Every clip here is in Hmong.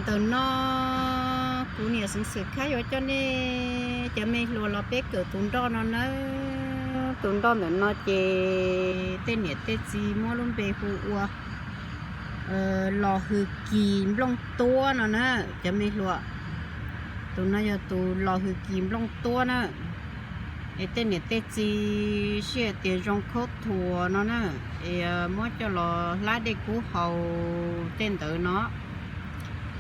Ntawm no kuv niam Xeev Xwm Khab yuav coj nej cov me hluas los peb kawm tus nroj no nawb. Tus nroj ntawm no ces tej niam tej txiv muab lub npe hu ua los hws kis nplooj tuab no na cov me hluas. Tus no yog tus los hws kis nplooj tuab na. Es tej niam tej txiv sij hawm tias zoo khaub thuas no na, es muab coj los hlab dej kub haus tej ntawd no.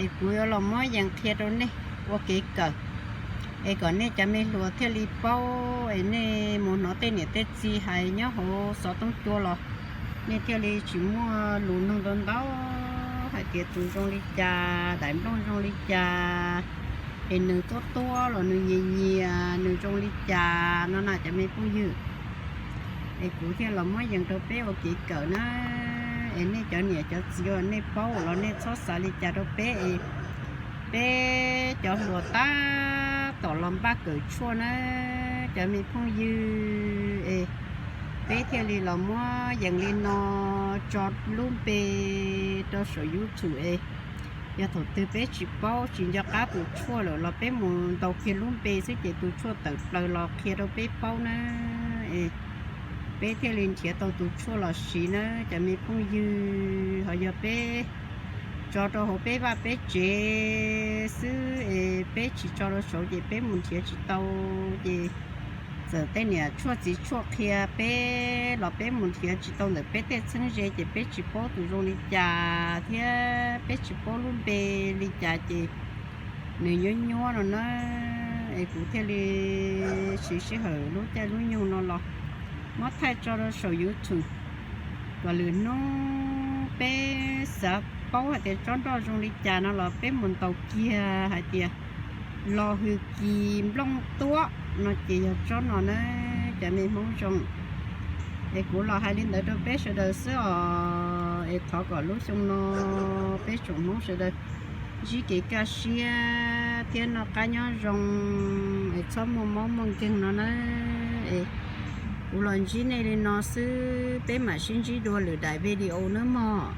Es kuv yuav los muab yees qhia rau nej ua kev kawm, es kom nej cov me hluas thiaj li paub, es nej mus hnov tej niam tej txiv hais nyob hauv xov tooj cua los nej thiaj li tsis muaj lus nug ntau ntau hais tias tus zoo li cas, daim nplooj zoo li cas, es nws tuab tuab los nws nyias nyias nws zoo li cas no na cov me phooj ywg. Es kuv thiaj los muab yees rau peb ua kev kawm na. Es nej cov niam cov txiv uas nej paub los nej txhob xav li cas rau peb es peb cov hluas tab tom los npaj kawm tshuaj na cov me phooj ywg. Es peb thiaj li los muab yees li no tso lub npe rau saum YouTube es yog thaum twg peb tsis paub tsis nco qab tus tshuaj lawm los peb mus ntaus kiag lub npe xwb ces tus tshuaj tawm plaws los qhia rau peb paub na. Es peb thiaj li nrhiav tau tus tshuaj los siv na cov me phooj ywg. Ho yog peb tso rau hauv peb vaj peb tsev xwb es peb tsis tso rau saud ces peb mus nrhiav tsis tau. Ces txawm tej niam tshuaj txiv tshuaj qhia peb los peb mus nrhiav tsis tau ntawm peb tej txheeb ze ces peb tsis paub tus zoo li cas thiab peb tsis paub lub npe li cas ces nws nyuab nyuab no na. Es kuv thiaj li siv sij hawm lub caij lub nyoog no los muab thaij tso rau saum YouTube, kom lwm hnub peb xav paub hais tias tsob nroj zoo li cas no los peb mus ntaus kiag hais tias los hws kis nplooj tuab no ces yog tsob no na cov me Hmoob zoo. Es kuv los hais li ntawd rau peb sawv daws xwb os. Es thov kom lub xyoo no peb tsoom Hmoob sawv daws ntsib kev kaj siab thiab noj qab nyob zoo, es txhob muaj mob muaj nkeeg no na. Es kuv los ntsib nej li no xwb, peb mam sib ntsib dua lwm daim video nawb mog.